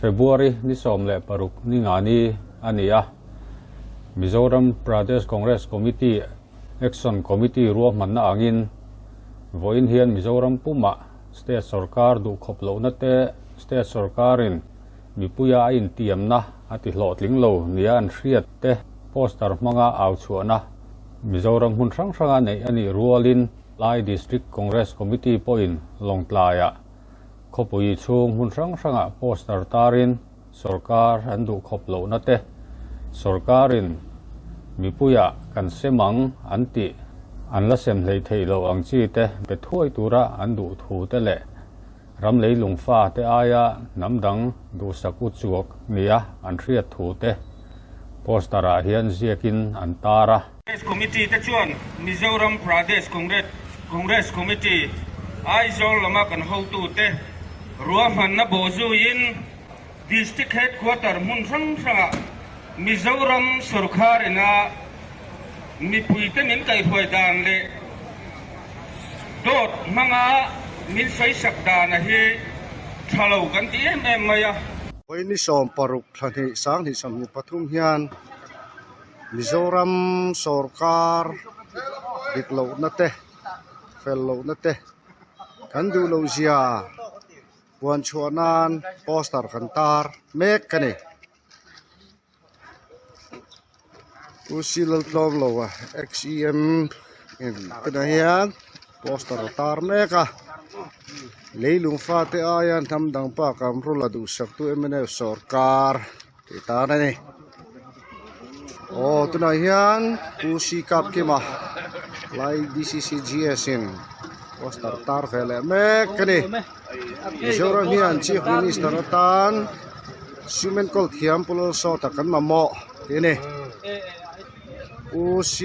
February ni 16 ni nga ni a ni a. Mizoram Pradesh Congress Committee Action Committee ruahmanna angin vawiin hian Mizoram pumah State sorkar duhkhawp lohna te, State sorkarin mipuia a intiamna a ti hlawhtling lo nia an hriat te poster hmanga au chhuahna Mizoram hmun hrang hranga neih a nih rualin Lai District Congress Committee pawhin Lawngtlaiah khawpui chhung hmun hrang hrangah poster tarin sorkar an duhkhawp lohna te, sorkarin mipuia kan sem ang an tih an la sem hlei theih loh ang chi te pe thuai tura an duh thu te leh ram leilung fa te aia hnam dang duhsak u chuak nia an hriat thu te poster ah hian ziakin an tar a. Congress Committee te chuan Mizoram Pradesh Congress Committee Aizawl lama kan hotute ruahmanna bawhzuiin District Headquarter hmun hrang hrangah Mizoram sorkar ina mipuite min kaihruai dan leh dawt hmanga min sawisak dana hi tha lo kan ti em em mai a. Vawi 16 thla hnih 2023 hian Mizoram sorkar dik lohna te fel lohna te kan duh loh zia puan chhuah nan poster kan tar mek a ni. U C Laltlawmloa XEM in tunah hian poster a tar mek a leilung fate aia hnam dang pa Kamrula duhsaktu mnf sorkar tih tan a ni. Aw tunah hian Pu C Kapkima lai D_C_C_G_S in poster tar ve leh mek a ni. Mizoram hian Chief Minister atan Cement kawl thiam Pu Lalsawta kan mamawh tih a ni. Pu C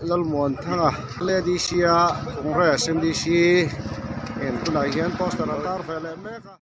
Lalmuanthanga L_A_D_C a Congress M_D_C in tunah hian poster a tar ve leh mek a.